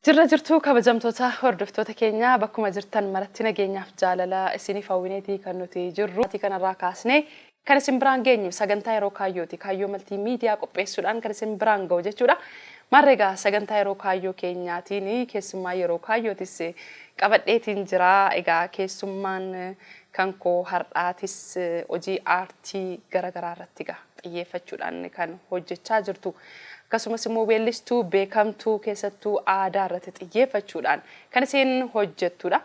Jirra jirtuu kabajamtoota hordoftoota keenyaa, bakkuma jirtan maratti nageenyaaf jaalala isiniif hawwineetii kan nuti jirru. Kanarraa kaasnee kan isin biraan geenyu sagantaa Yeroo Kaayyooti. Kaayyoo Maltii Miidiyaa qopheessuudhaan kan isin biraan ga'u jechuudha. Maarree egaa sagantaa Yeroo Kaayyoo keenyaatiin keessummaa Yeroo Kaayyootis qabadheetiin jira. Egaa keessummaan kan koo har'aatis hojii aartii garaagaraa irratti egaa xiyyeeffachuudhaan kan hojjechaa jirtu. Akkasumas immoo weellistuu beekamtuu keessattuu aadaa irratti xiyyeeffachuudhaan kan isheen hojjettudha.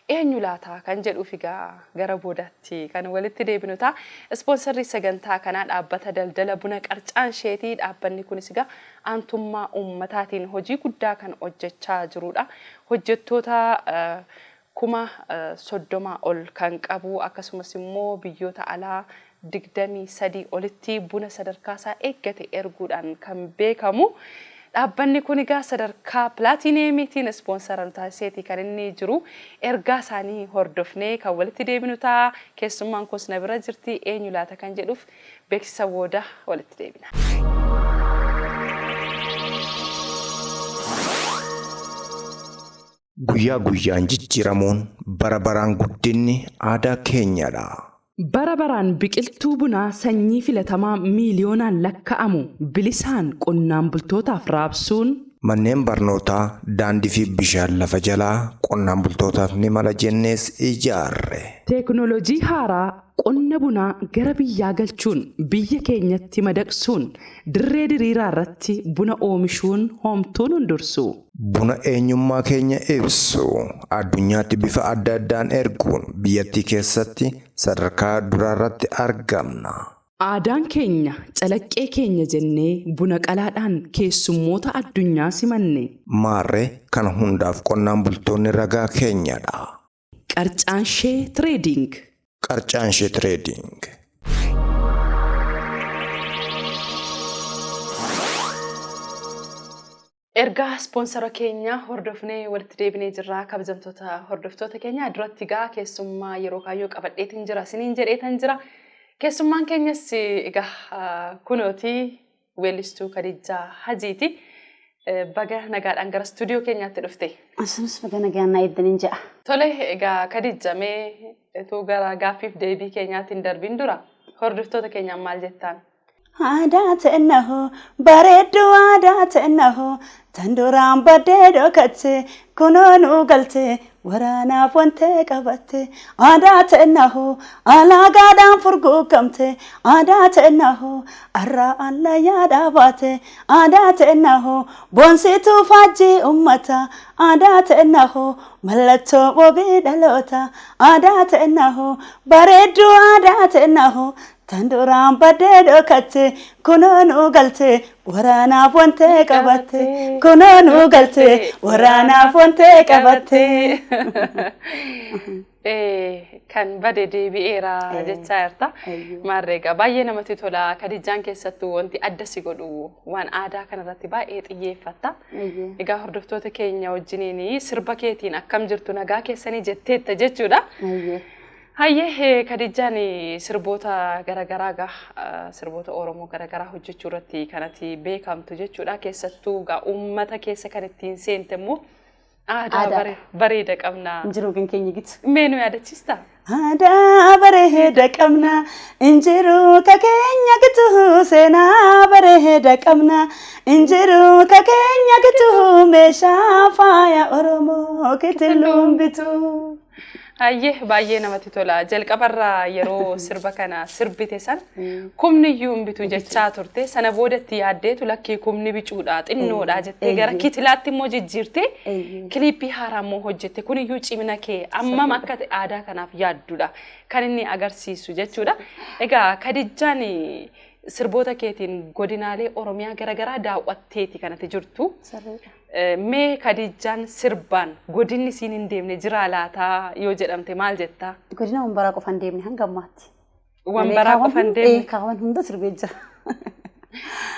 Eenyu laata kan jedhuuf egaa gara boodaatti kan walitti deebinu ta'a. Ispoonsarri sagantaa kanaa dhaabbata daldala buna Qarcaan Sheetii. Dhaabbanni kunis egaa aantummaa uummataatiin hojii guddaa kan hojjechaa jirudha. Hojjettoota 30,000 ol kan qabu, akkasumas immoo biyyoota alaa 23 olitti buna sadarkaa isaa eeggate erguudhaan kan beekamu. Dhaabbanni kun egaa sadarkaa pilaatineemiitiin ispoonsara nu taasiseeti kan inni jiru. Ergaa isaanii hordofnee kan walitti deebinu ta'a. Keessummaan koos na bira jirti, eenyu laata kan jedhuuf beeksisa booda walitti deebina. Guyyaa guyyaan jijjiiramuun, bara baraan guddinni aadaa keenyadha. Bara baraan biqiltuu bunaa sanyii filatamaa miiliyoonaan lakka'amu bilisaan qonnaan bultootaaf raabsuun. Manneen barnootaa, daandii fi bishaan lafa jalaa qonnaan bultootaaf ni mala jennees ijaarre. Teeknooloojii haaraa qonna bunaa gara biyyaa galchuun biyya keenyatti madaqsuun dirree diriiraa irratti buna oomishuun homtuu nun dursu. Buna eenyummaa keenya ibsu addunyaatti bifa adda addaan erguun biyyattii keessatti sadarkaa duraarratti argamna. Aadaan keenya calaqqee keenya jennee buna qalaadhaan keessummoota addunyaa simanne. Maarree kana hundaaf qonnaan bultoonni ragaa keenyadha. Qarcaanshee Trading. Qarcaanshee Trading. Ergaa ispoonsara keenya hordofnee walitti deebinee jirra. Kabajamtoota hordoftoota keenya, duratti egaa keessummaa Yeroo Kaayyoo qabadheetiin jira isiniin jedheetan jira. Keessummaan keenyas egaa kunooti, weellistuu Kadijjaa Hajiiti. Baga nagaadhaan gara istuudiyoo keenyaatti dhufte. Asumas baga nagaan naa eeddaniin jedha. Tole egaa Kadijja, mee utuu gara gaaffiif deebii keenyaatti hin darbin dura hordoftoota keenyaan maal jettaan? Aadaa ta'ennahu bareedduu, aadaa ta'ennahu tan duraan baddee dhokatte kunoo nu galte, waraanaaf wantee qabatte. Aadaa ta'ennahu alaagaadhaan furguugamte, aadaa ta'ennahu arraa allayyaa dhaabaate. Aadaa ta'ennahu boonsituu faajjii ummata, aadaa ta'ennahu mallattoo wabii dhaloota. Aadaa ta'ennahu bareedduu, aadaa ta'ennahu tan duraan baddee dhokatte kunoo nu galte, waraanaaf wantee qabatte. Kunoo nu galte, waraanaaf wantee qabatte. Kan bade deebi'eera jechaa jirta. Maarree egaa baay'ee namatti tola. Kadijjaan keessattuu wanti adda si godhu waan aadaa kanarratti baay'ee xiyyeeffatta. Egaa hordoftoota keenya wajjiniin sirba keetiin akkam jirtu, nagaa keessanii jetteetta jechuudha. Hayyee Kadijjaan, sirboota garaagaraa gaa sirboota Oromoo garaagaraa hojjechuu irratti kanatti beekamtu jechuudha. Keessattuu gaa uummata keessa kan ittiin seente immoo aadaa bareeda qabna. Injiruu kan keenya gitu. Mee nu yaadachiistaa? Aadaa bareeda qabna, injiruu ka keenya gitu, seenaa bareeda qabna, injiruu ka keenya gitu, meeshaa faaya Oromoo kitilluun bitu. Hayyee, baay'ee namatti tola. Jalqabarraa yeroo sirba kana sirbite san kumni iyyuu hin bitu jechaa turte. Sana boodatti yaaddeetu lakkii, kumni bicuudha, xinnoodha jettee gara kitilaatti immoo jijjiirte, kiliippii haaraa immoo hojjette. Kun iyyuu cimina kee ammam akka ta'e aadaa kanaaf yaaddudha kan inni agarsiisu jechuudha. Egaa Kadijjaan, sirboota keetiin godinaalee Oromiyaa garaagaraa daawwatteeti kanatti jirtu. Mee Kadijjaan sirbaan godinni siin hin deemne jira laataa yoo jedhamte maal jettaa? Godina Wambaraa qofa hin deemne hanga ammaatti. Wambaraa qofa hin deemne? Kaawwan hunda sirbee jira.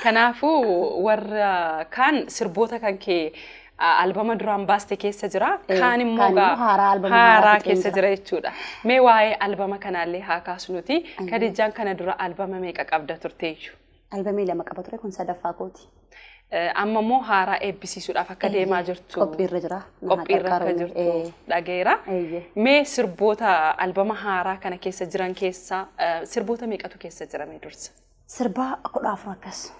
Kanaafuu warra kaan sirboota kan kee albama duraan baaste keessa jira. Kaan immoo haaraa keessa jira jechuudha. Mee waa'ee albama kanaallee haa kaasnuti. Kadijjaan kana dura albama meeqa qabda turteeyyu? Albamii lama qaba ture, kun sadaffaa kooti. Amma immoo haaraa eebbisiisuudhaaf akka deemaa jirtu. Qophiirra jira. Na haa Qophiirra akka qarqaaru. jirtu dhageera. Eeyyee. Mee sirboota albama haaraa kana keessa jiran keessaa sirboota meeqatu keessa jira mee dursa? Sirbaa 14 akkas.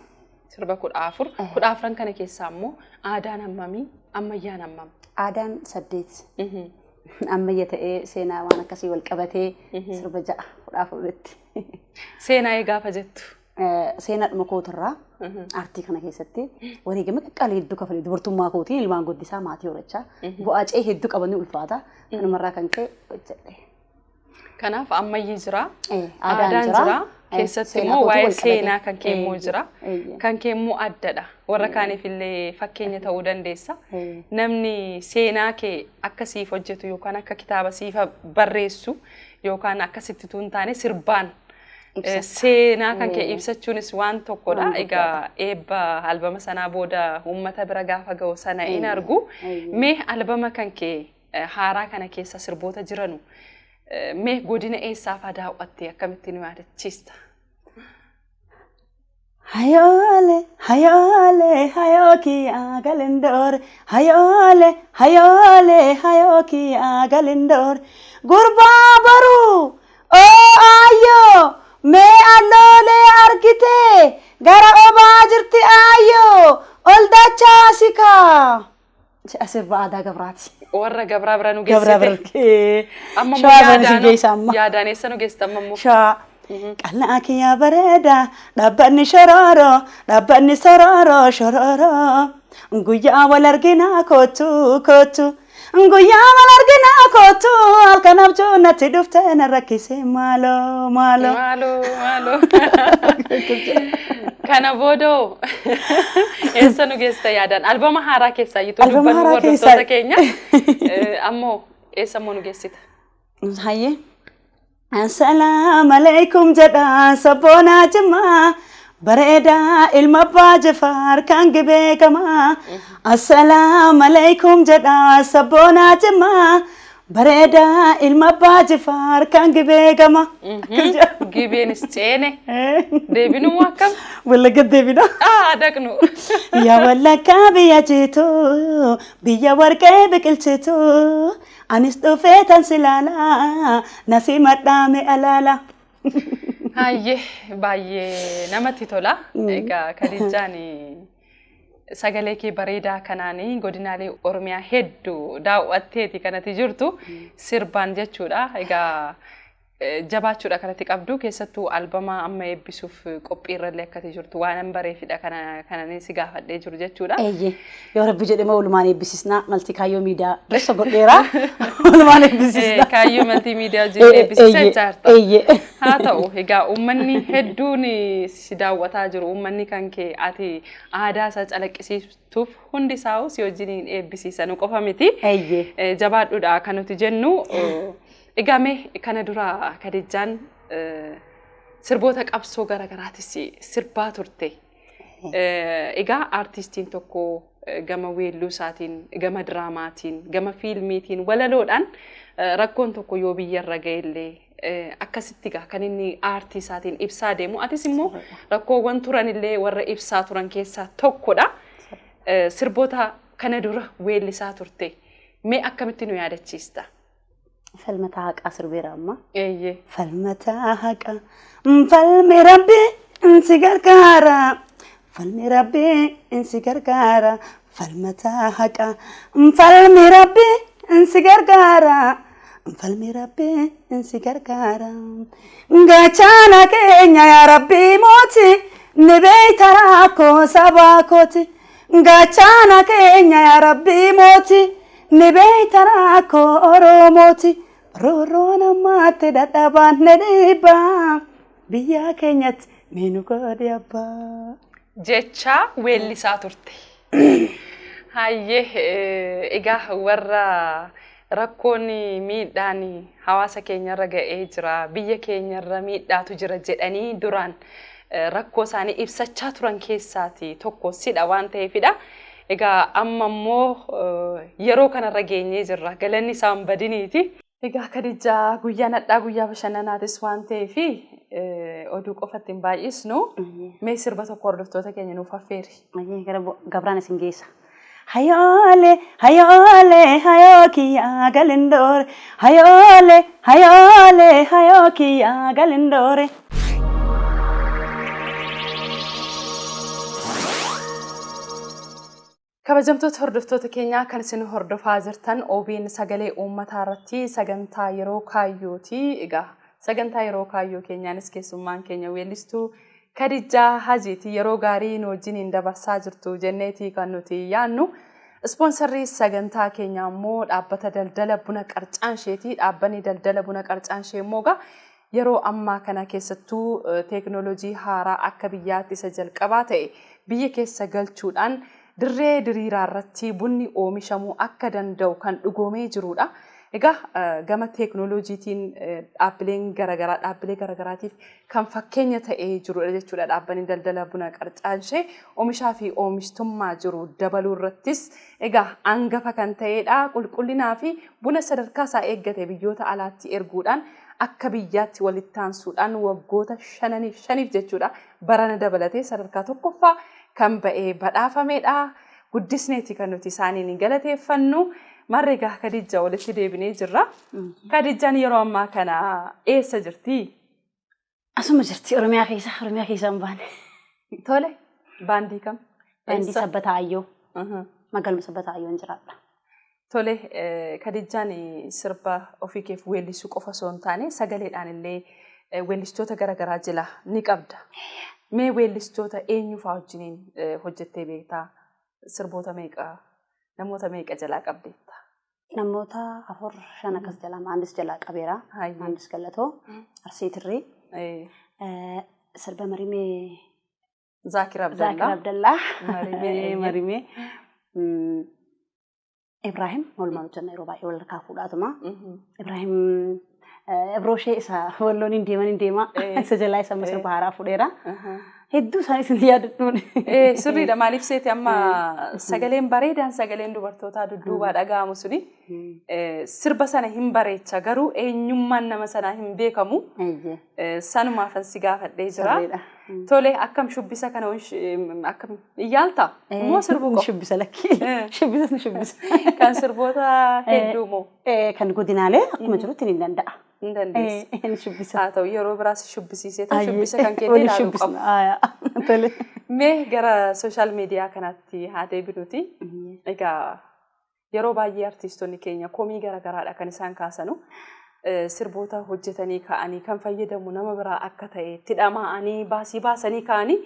Sirba 14. 14n kana keessaa immoo aadaan hammamii, ammayyaan hammam? Aadaan 8. Ammayya ta'ee seenaa waan akkasii wal qabatee sirba 6 14tti. Seenaa gaafa jettu. Seenaadhuma kootirraa aartii kana keessatti wareegama qaqqaalii hedduu kafalee dubartummaa kootiin ilmaan guddisaa maatii horachaa bu'aa ce'ee hedduu qabanii ulfaata. Kanumarraa kan ka'e hojjedhe. Kanaaf ammayyi jira. Aadaan Aadaan jira. jira. Keessatti Seenaa immoo kootiin waa'ee wal qabatee. seenaa kan kee immoo jira. Kan kee immoo addadha. Warra kaaniif illee fakkeenya ta'uu dandeessa. Namni seenaa kee akka siif hojjetu yookaan akka kitaaba siif barreessu yookaan akkasitti utuu hin taane sirbaan seenaa kan kee ibsachuunis waan tokkodha. Waan Egaa eebba albama sanaa booda uummata bira gaafa ga'u sana in argu. Mee albama kan kee haaraa kana keessa sirboota jiranu mee godina eessaa fa'aa daawwatte akkamitti nu yaadachiista? Hayoole, hayoole, hayoo kiyyaa galindoor. Hayoole, hayoole, hayoo kiyyaa galindoor. Gurbaa baruu, oo aayyoo, mee alloolee argite, gara obaa jirti aayyoo, ol dachaa sikaa. Sirba aadaa Gabraati. Warra Gabraa bira nu Gabraa geessite. bira. Amma immoo Shawaa bira isin yaadaan geessa amma. yaadaan eessa nu geessite amma immoo? Shawaa. Qal'aa kiyya bareeda, dhaabbanni shorooro, dhaabbanni sorooro, shorooro. Guyyaa wal arginaa kootu, kootu. Guyyaa wal arginaa kootu, halkan abjuu natti dhufte na rakkise maaloo, maaloo. Maaloo maaloo. Kana boodoo eessa nu geessita yaadaan? Albama haaraa keessaa iyyuu Albama dubbannu haaraa hordoftoota keessaa. keenya. Ammoo eessa immoo nu geessita? Hayyee. Assalaam alaikum jedha sabboonaa Jimmaa bareedaa ilma abbaa Jifaar kan beekamaa. Assalaam alaikum jedha sabboonaa Jimmaa bareedaa ilma abbaa Jifaar kan beekamaa. Gibeenis ceene deebinu moo akkam? Wallagga deebina. Aa dhaqnu. Yaa Wallaggaa biyya jiitu, biyya warqee biqilchitu, anis dhufee tan si laala, na simadhaa alaala. Hayyee, baay'ee namatti tola. Egaa Kadijaan sagalee kee bareedaa kanaan godinaalee Oromiyaa hedduu daawwatteeti kanatti jirtu sirbaan jechuudha. Egaa jabaachuudha kanatti qabdu, keessattuu albama amma eebbisuuf qophiirrallee akkati jirtu waan an bareefidha kana kanan si gaafadhee jiru jechuudha. Eeyyee, yoo Rabbi jedhee walumaan eebbisisnaa. Malti kaayyoo miidiyaa dursa godheera, walumaan eebbisisnaa. Kaayyoo maltii miidiyaa wajjin eebbisiisa jechaarta. Eeyyee. Haa ta'u, egaa uummanni hedduun si daawwataa jiru. Uummanni kan kee ati aadaa isaa calaqqisiistuuf hundi isaa si wajjiniin eebbisiisa, nu qofa miti. Eeyyee. Jabaadhuudha kan nuti jennu. Egaa mee kana dura Kadijjaan sirboota qabsoo garaagaraatis sirbaa turte. Egaa aartistiin tokko gama weelluu isaatiin, gama diraamaatiin, gama fiilmiitiin, walaloodhaan rakkoon tokko yoo biyyarra ga'ellee akkasitti egaa kan inni aartii isaatiin ibsaa deemu. Atis immoo rakkoowwan turanillee warra ibsaa turan keessaa tokkodha. Sirboota kana dura weellisaa turte. Mee akkamitti nu yaadachiista? Falmataa haqaa sirbeera amma. Eeyyee. Falmataa haqaa, falmi Rabbi si gargaara. Falmi Rabbi si gargaara. Falmataa haqaa, falmi Rabbi si gargaara. Falmi Rabbi si gargaara. Gaachana keenya yaa Rabbi mooti, ni beeyta rakkoo sabaa kooti. Gaachana keenya yaa Rabbi mooti, ni beeyta rakkoo Oromooti. Roorroon ammaatti dadhabaan ni dhiibbaa. Biyya keenyatti mee nu godhi abbaa. Jecha weellisaa turte. Hayyee, egaa warra rakkoon miidhaan hawaasa keenyarra ga'ee jira, biyya keenyarra miidhaatu jira jedhanii duraan rakkoo isaanii ibsachaa turan keessaati tokko sidha waan ta'eefidha. Egaa amma immoo yeroo kanarra geenyee jirra. Galanni isaan badiniiti. Egaa Kadijaa, guyyaan hadhaa guyyaa bashannanaatis waan ta'eef oduu qofatti hin baay'isnu. Mee sirba tokko hordoftoota keenya nuuf affeeri. Gara gabraan isin geessa. Hayoole hayoole hayoo kiyyaa galindoore, hayoole hayoole hayoo kiyyaa galindoore. Kabajamtoota hordoftoota keenyaa, kan isin hordofaa jirtan OBN Sagalee Uummataa irratti sagantaa Yeroo Kaayyooti. Egaa sagantaa Yeroo Kaayyoo keenyaanis keessummaan keenya weellistuu Kadijjaa Hajiiti. Yeroo gaarii nu wajjiniin dabarsaa jirtu jenneeti kan nuti yaannu. Ispoonsarri sagantaa keenyaa immoo dhaabbata daldala buna Qarcaansheeti. Dhaabbanni daldala buna Qarcaanshee immoo egaa yeroo ammaa kana keessattuu teeknooloojii haaraa akka biyyaatti isa jalqabaa ta'e biyya keessa galchuudhaan dirree diriiraa irratti bunni oomishamuu akka danda'u kan dhugoomee jirudha. Egaa gama teeknooloojiitiin dhaabbileen garaagaraa dhaabbilee garaagaraatiif kan fakkeenya ta'ee jirudha jechuudha. Dhaabbanni daldala buna Qarcaanshee oomishaa fi oomishtummaa jiru dabaluu irrattis egaa hangafa kan ta'edha. Qulqullinaa fi buna sadarkaa isaa eeggate biyyoota alaatti erguudhaan akka biyyaatti walitti aansuudhaan waggoota shananiif shaniif jechuudha, barana dabalatee sadarkaa tokkoffaa kan ba'ee badhaafamedha. Guddisneeti kan nuti isaaniin galateeffannu. Marre egaa Kadijja, walitti deebinee jirra. Kadijjaan yeroo ammaa kana eessa jirti? Asuma jirti, Oromiyaa keessa, Oromiyaa keessa hin baane. Tole, baandii kam? Baandii Sabbataa Ayyoo. Magaaluma Sabbataa Ayyoon jiraadha. Tole, Kadijjaan sirba ofii keef weellisuu qofa osoo hin taane sagaleedhaan illee weellistoota garaagaraa jila ni qabda. Mee weellistoota eenyu fa'aa wajjiniin hojjettee beektaa? Sirboota meeqa, namoota meeqa jalaa qabdeetta? Namoota afur shan akkas jalaa, Maandis jalaa qabeera. Maandis Gallatoo, Arsii Tirrii, sirba Marimee. Zaakir Abdallaa. Zaakir Abdallaa. Marimee. Marimee. Ibrahim walumaan hojjenna, yeroo baay'ee wal harkaa fuudhaatuma. Ibrahim Ibrooshee isa walloon hin deeman hin deema. Isa jalaa isa amma sirba haaraa fuudheera. Hedduu isaanii isin yaadadhuun. Sirriidha, maaliif seeti, amma sagaleen bareedaan, sagaleen dubartootaa dudduubaa dhaga'amu suni sirba sana hin bareecha, garuu eenyummaan nama sanaa hin beekamu. Sanumaafan si gaafadhee jira. Sirriidha. Tole, akkam shubbisa kana akkam iyyaalta? Moo sirbu qofa? Shubbisa lakkii. Shubbisa ni shubbisa. Kan sirboota hedduu moo? Kan godinaalee akkuma jirutti ni danda'a. Hin dandeessa. Ni shubbisa. Haa ta'u, yeroo biraas shubbisiisee ta'u shubbisa kan keetii ilaaluu qabu. Tole. Mee gara social media kanaatti haa deebinuti. Egaa yeroo baay'ee artiistonni keenya komii garaagaraadha kan isaan kaasanu. Sirboota hojjetanii ka'anii kan fayyadamu nama biraa akka ta'e, itti dhama'anii baasii baasanii ka'anii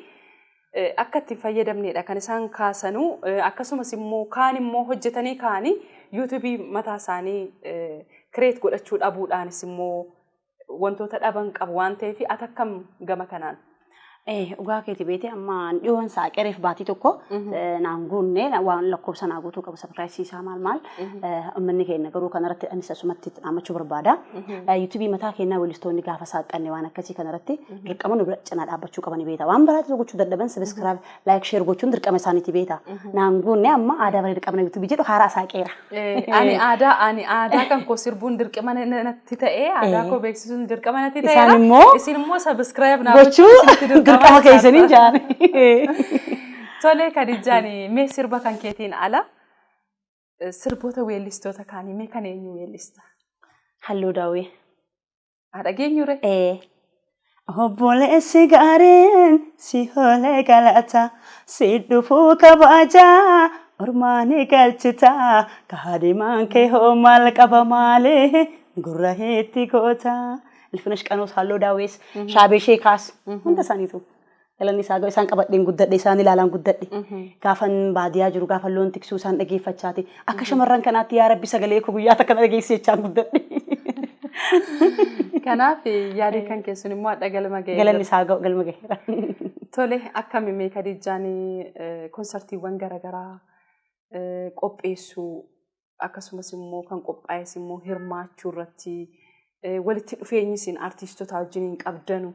akka itti hin fayyadamnedha kan isaan kaasanu. Akkasumas immoo kaan immoo hojjetanii ka'anii yuutuubii mataa isaanii create godhachuu dhabuudhaanis immoo wantoota dhaban qabu waan ta'eef, ati akkam gama kanaan? Dhugaa keeti, beete, amma dhiyoon saaqereef baatii tokko naan guunne, waan lakkoofsa naa guutuu qabu, subscribe isaa maal maal. Uummanni keenya garuu kanarratti anis asumatti dhaammachuu barbaada. Yuutuubii mataa keenyaa weellistoonni gaafa saaqanne waan akkasii kanarratti dirqama nu bira cinaa dhaabbachuu qabani, beeta. Waan biraatti gochuu dadhaban subscribe, like, share gochuun dirqama isaaniiti, beeta. Naan guunne, amma aadaa bareeda qabna yuutuubii jedhu haaraa saaqeera. Ani aadaa kan koo sirbuun dirqama natti ta'e, aadaa koo beeksisuun dirqama natti ta'eera. Isaan immoo Isin immoo subscribe naa gochuu isinitti dirqama keessanii jaan. Tole Kadijjaan, mee sirba kan keetiin ala sirboota weellistoota kaanii mee kan eenyu weellista? Halluu Daawwee. Haa dhageenyu ree? Obboleessi gaariin si hoolee galata, si dhufuu kabajaa ormaani galchita, kaadhimaan kee hoo maal qaba, maalee gurra heetti goota. Ilfinash Qanoos, Halluu Daawwees, Shaabee Sheekaas, hunda isaaniitu. Galanni isaa isaan qabadheen guddadhe, isaan ilaalaan guddadhe. Gaafan baadiyyaa jiru, gaafan loon tiksuu isaan dhageeffachaati. Akka shamarran kanaatti yaa Rabbi sagalee koo guyyaa takka na dhageessi jechaan guddadhe. Kanaaf yaadii kan keessun immoo hadha galma ga'ee. Galanni isaa galma gaheera. Tole, akkami mee Kadijjaan, konsartiiwwan garaagaraa qopheessuu akkasumas immoo kan qophaa'es immoo hirmaachuu irratti walitti dhufeenyi isin artiistota wajjiniin qabdanu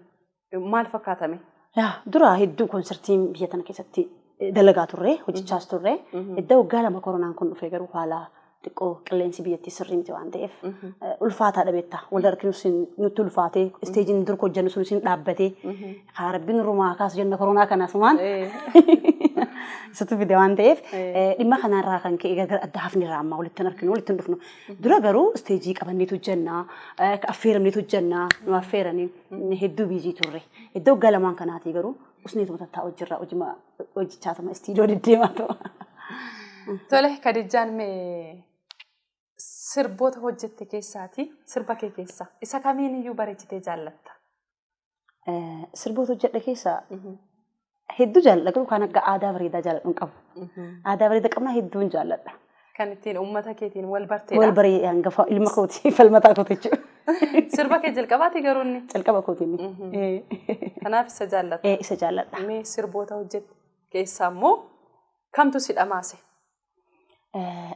maal fakkaatame? Yaa, dura hedduu konsartiin biyya tana keessatti dalagaa turre, hojjechaas turre. Edda waggaa 2 koronaan kun dhufe garuu haala Xiqqoo qilleensi biyyattii sirrii miti waan ta'eef ulfaataadha beektaa. Wal arginus nutti ulfaatee, isteejiin dur hojjennu sunis hin dhaabbatee, haa Rabbiin rumaa kaasu jenna. Koronaa kanaas waan isatu fide waan ta'eef, dhimma kanarraa kan ka'e gargar adda hafnirraa ammaa walitti hin arginu, walitti hin dhufnu. Dura garuu isteejii qabanneetu hojjennaa, affeeramneetu hojjennaa, nu affeeranii hedduu busy turre. Iddoo waggaa 2n kanaatii garuu usneetuma tattaa'u jirra, hojjechaatuma istiidiyoo deddeemaa ta'u. Tole, Kadijjaan, mee sirboota hojjette keessaati sirba kee keessaa isa kamiin iyyuu bareechitee jaallatta? Sirboota hojjedhe keessaa hedduu jaalladha, garuu kan akka aadaa bareedaa jaalladhu hin qabu. Aadaa bareedaa qabnaa hedduun jaalladha. Kan ittiin uummata keetiin wal barteedha. Wal baree hangafa ilma kooti, falmataa kooti jechuudha. Sirba kee jalqabaati garuu inni. Jalqaba kooti inni. Kanaaf isa jaallatta. Isa jaalladha. Mee sirboota hojjette keessaa immoo kamtu si dhamaase?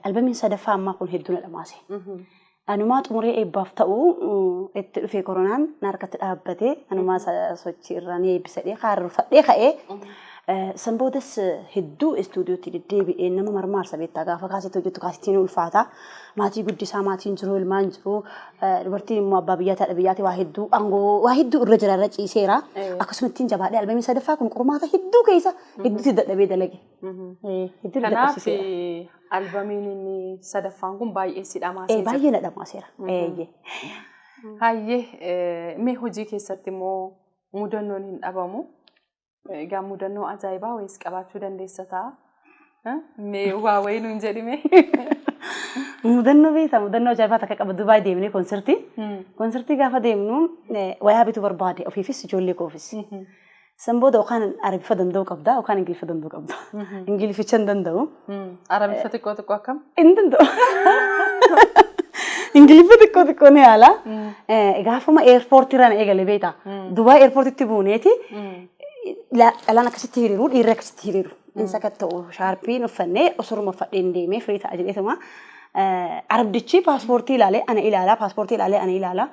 Albamiin sadaffaa ammaa kun hedduu na dhamaase. Anumaa xumuree eebbaaf ta'u itti dhufee koronaan na harkatti dhaabbatee, anumaa sochii irraa ni eebbisadhee kaarrufadhee ka'ee, san boodas hedduu istuudiyootti deddeebi'ee nama marmaarsa beektaa. Gaafa kaasetti hojjettu kaasittiin ulfaata. Maatii guddisaa, maatiin jiru, ilmaan jiru, dubartiin immoo abbaa biyyaa, haadha biyyaati, waa hedduu aangoo waa hedduu irra jira, irra ciiseera. Akkasumatti jabaadhee albamii sadaffaa kun qormaata hedduu keessa hedduutti dadhabee dalage. Hedduu Kanaaf dadhabsiiseera. Albamiin inni sadaffaan kun baay'ee si dhamaasee jira. Baay'ee na dhamaaseera. Hayyee, mee hojii keessatti immoo mudannoon hin dhabamu. Egaa mudannoo ajaa'ibaa wayiis qabaachuu dandeessa ta'a. Mee waa wayii nuun jedhime. Mudannoo beektaa, mudannoo ajaa'ibaa takka qaba. Dubaay deemnee konsirtii. Konsirtii gaafa deemnu wayaa bituu barbaade, ofiifis ijoollee koofis. San booda yookaan Arabiffa danda'uu qabda yookaan Ingiliffa danda'uu qabda. Ingilifficha hin danda'u. Arabiffa xiqqoo xiqqoo akkam? Hin danda'u. Ingiliffa xiqqoo xiqqoo ni yaala. Gaafuma airportii irraan eegale beektaa. Dubaay airportitti buuneeti. Dhalaan akkasitti hiriiru, dhiirri akkasitti hiriiru. Insa akka ta'u shaarpiin uffannee osoruma uffadheen deemee firii ta'a jedheetuma. Arabdichi paaspoortii ilaalee ana ilaalaa, paaspoortii ilaalee ana ilaalaa.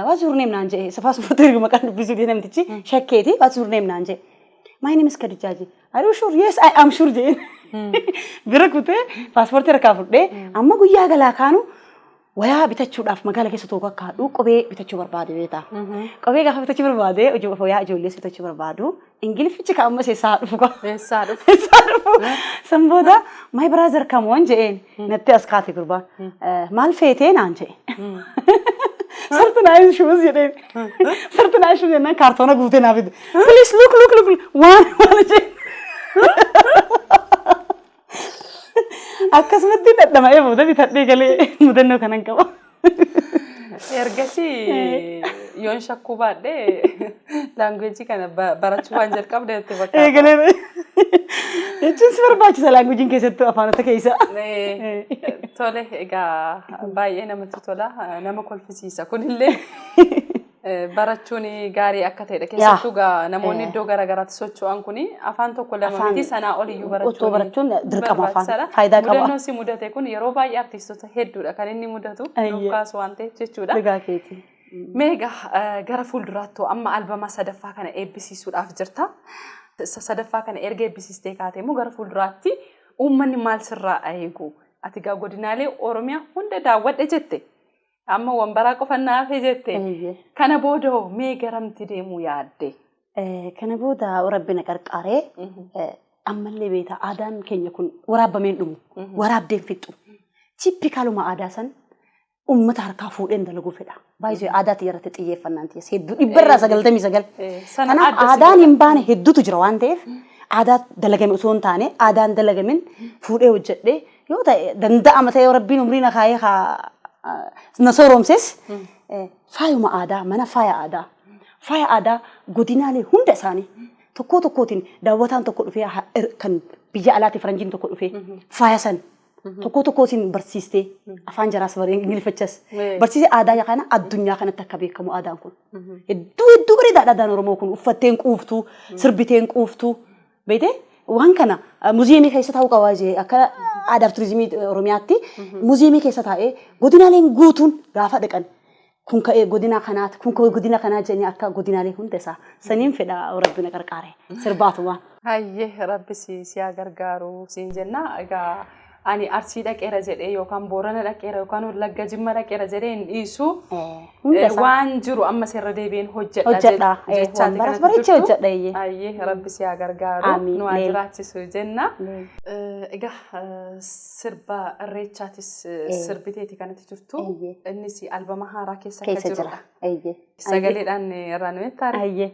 "What's your name?" naan jedhe. Isa paaspoortii erga maqaan dubbisuu dide namtichi shakkeeti. "What's your name?" naan jedhe. "My name is Khadijaa" jedhe. "Are you sure?" "Yes, I am sure" jedheen. Bira kutee paaspoortii harkaa fudhee, amma guyyaa galaa kaanu wayaa bitachuudhaaf magaala keessa tokko akka haadhu kophee bitachuu barbaade beektaa. Kophee gaafa bitachuu barbaade, wayaa ijoollees bitachuu barbaadu, Ingiliffichi ka ammas eessaa dhufu qaba. Eessaa dhufu? Eessaa dhufu? San booda "My brother, come on" jedheen. Natti as kaate gurbaan. "Maal feetee?" naan jedhe. "39 shoes" jedheen. 39 shoes jennaan kaartoona guutee naa fide. "Please look, look, look" waan waan jedhe. Akkasumatti dhadhama'ee booda bitadhee galee, mudannoo kanan qaba. Ergasii yoon shakkuu baadhee language kana barachuu waan jalqabde natti fakkaata. Eegalee jechuun si barbaachisa languageiin, keessattuu afaanota keessa. Tole, egaa baay'ee namatti tola, nama kolfisiisa kunillee, barachuun gaarii akka ta'edha. Keessattuu gaa namoonni iddoo garaagaraatti socho'an kuni afaan tokko lama miti, sanaa oliyyuu barachuun Otoo barachuun dirqama, afaan barbaachisaadha. faayidaa qaba. Mudannoo si mudate kun yeroo baay'ee artiistota hedduudha kan inni mudatu, nuuf kaasu waan ta'eef jechuudha. Dhugaa keeti. Mee egaa gara fuulduraatti amma albama sadaffaa kana eebbisiisuudhaaf jirta. Sadaffaa kana erga eebbisiistee kaate immoo gara fuulduraatti uummanni maal sirraa eegu? Ati egaa godinaalee Oromiyaa hunda daawwadhe jette. Amma wambaraa qofa naafee jette. Kana booda hoo mee garamti deemuu yaadde? Kana booda Rabbi na qarqaaree, ammallee beektaa, aadaan keenya kun waraabameen dhumu. Waraabdeen fixxu. Typicaluma aadaa san uummata harkaa fuudheen dalaguu fedha. Baay'ee aadaa tiyya irratti xiyyeeffannaan tiyya hedduu 99%. Sana Kanaaf adda si aadaan godha. hin baane hedduutu jira waan ta'eef, aadaa dalagame osoo hin taane aadaan dalagamin fuudhee hojjedhee yoo ta'e danda'ama ta'e, Rabbiin umrii na kaayee haa na sooromses, faayuma aadaa, mana faaya aadaa, faaya aadaa godinaalee hunda isaanii tokko tokkootiin daawwataan tokko dhufee, kan biyya alaatti faranjiin tokko dhufee faaya san tokko tokkootiin barsiistee, afaan jaraas baree Ingiliffachas barsiisee, aadaa kana addunyaa kanatti akka beekamu. Aadaan kun hedduu hedduu bareedaadha. Aadaan Oromoo kun uffatteen quuftuu, sirbiteen quuftuu beekte. Waan kana muziyeemii keessa taa'uu qabaa jee, akka aadaaf turizimii Oromiyaatti muziyeemii keessa taa'ee, godinaaleen guutuun gaafa dhaqan kun ka'ee godina kanaati, kun ka'ee godina kanaa jedhanii, akka godinaalee hunda isaa saniin fedha, Rabbi na qarqaare sirbaatuma. Hayyee, Rabbi si haa gargaaru siin jenna. Egaa Ani Arsii dhaqeera jedhee yookaan Boorana dhaqeera yookaan Wallagga Jimma dhaqeera jedhee hin dhiisu. Hunda isaa. Waan jiru ammas irra deebiin hojjedha Hojjedha. Jechaati Waan baras kanatti bareechee jirtu. hojjedha, eeyyee. Ayyee, Rabbi si haa gargaaru. Amiin. Nu haa Leel. jiraachisu jenna. Egaa sirba Irreechaatis sirbiteeti kanatti jirtu. Eeyyee. Innis albama haaraa keessa akka Keessa jira. jirudha. Eeyyee. Sagaleedhaan irraa nu ettaare. Ayyee.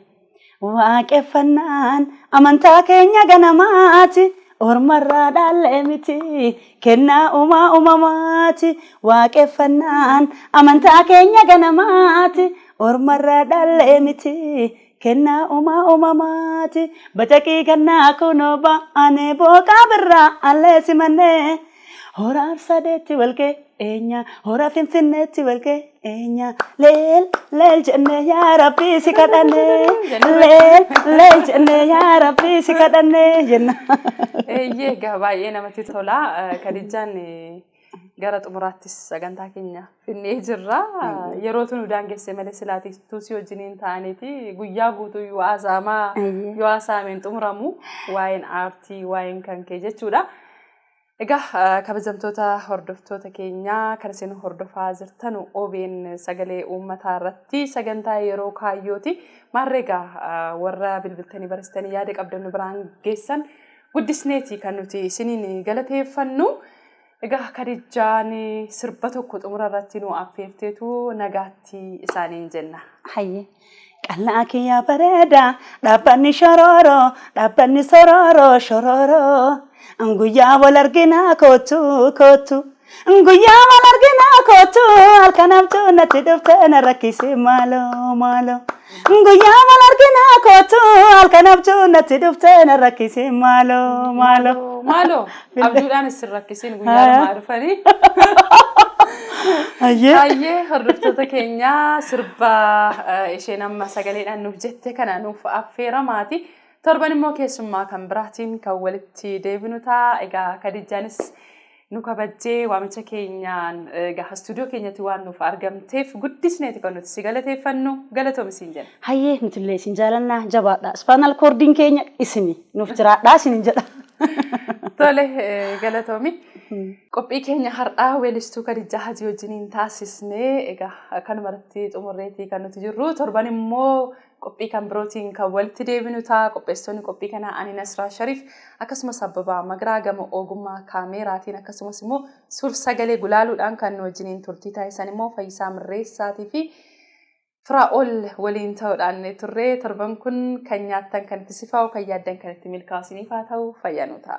Waaqeffannaan amantaa keenya ganamaati. Ormarraa dhaallee miti. Kennaa uumaa uumamaati. Waaqeffannaan amantaa keenya ganamaati. Ormarraa dhaallee miti. Kennaa uumaa uumamaati. Bacaqii gannaa kunoo ba'anee booqaa birraa allee simannee. Hora Arsadeetti walgee eenyaa, hora Finfinneetti walgee eenyaa, leel leel jennee yaa Rabbii si kadhannee, leel leel jennee yaa Rabbii si kadhannee jenna. Eeyyee, egaa baay'ee namatti tola. Kadijjaan, gara xumuraattis sagantaa keenya finnee jirra. Yerootu nu daangesse malee silaatii tuusii wajjiniin ta'aniiti guyyaa guutuu yoo haasa'amaa yoo haasa'ameen xumuramu waa'een aartii, waa'een kan kee jechuudha. Egaa kabajamtoota hordoftoota keenyaa, kan isin hordofaa jirtan OBN Sagalee Uummataa irratti sagantaa Yeroo Kaayyooti. Maarree egaa warra bilbiltanii barreessitanii yaada qabdan nu biraan geessan guddisneeti kan nuti isiniin galateeffannu. Egaa Kadijjaan sirba tokko xumura irratti nu affeerteetu nagaatti isaaniin jenna. Hayyee. Qal'aa kiyya bareeda, dhaabbanni shororoo, dhaabbanni sororoo shororoo, guyyaa wal arginaa kootu kootu, guyyaa wal arginaa kootu, halkan abjuu natti dhuftee na rakkise maaloo maaloo, guyyaa wal arginaa kootu, halkan abjuu natti dhuftee na rakkise maaloo maaloo. Maaloo, abjuudhaan isin rakkisiin guyyaa lamaa dhufanii. Hayyee. Baay'ee hordoftoota keenyaa, sirba isheen amma sagaleedhaan nuuf jette kana nuuf affeeramaati. Torban immoo keessummaa kan biraatiin kan walitti deebinu ta'a. Egaa Kadijjaanis nu kabajjee waamicha keenyaan egaa istuudiyoo keenyatti waan nuuf argamteef guddisneeti kan nuti si galateeffannu, galatoomi siin jenna. Hayyee, nutillee isin jaalannaa, jabaadha. Spinal cordiin keenya isini, nuuf jiraadhaa isinin jedha. Tole, galatoomi. Qophii keenya har'aa weellistuu Kadijjaa Hajii wajjiniin taasisnee egaa kanumarratti xumurreetii kan nuti jirru. Torban immoo qophii kan birootiin kan walitti deebinu ta'a. Qopheessitoonni qophii kanaa ani Nasraa Shariif, akkasumas Abbabaa Magaraa gama ogummaa kaameeraatiin, akkasumas immoo suur sagalee gulaaluudhaan kan nu wajjiniin turtii taasisan immoo Fayyisaa Mirreessaatii fi Firaa'ol waliin ta'uudhaan turre. Torban kun kan nyaattan kan itti sifaa'u, kan yaaddan kan itti milkaa'u isiniif haa ta'u, fayyaa nu ta'a.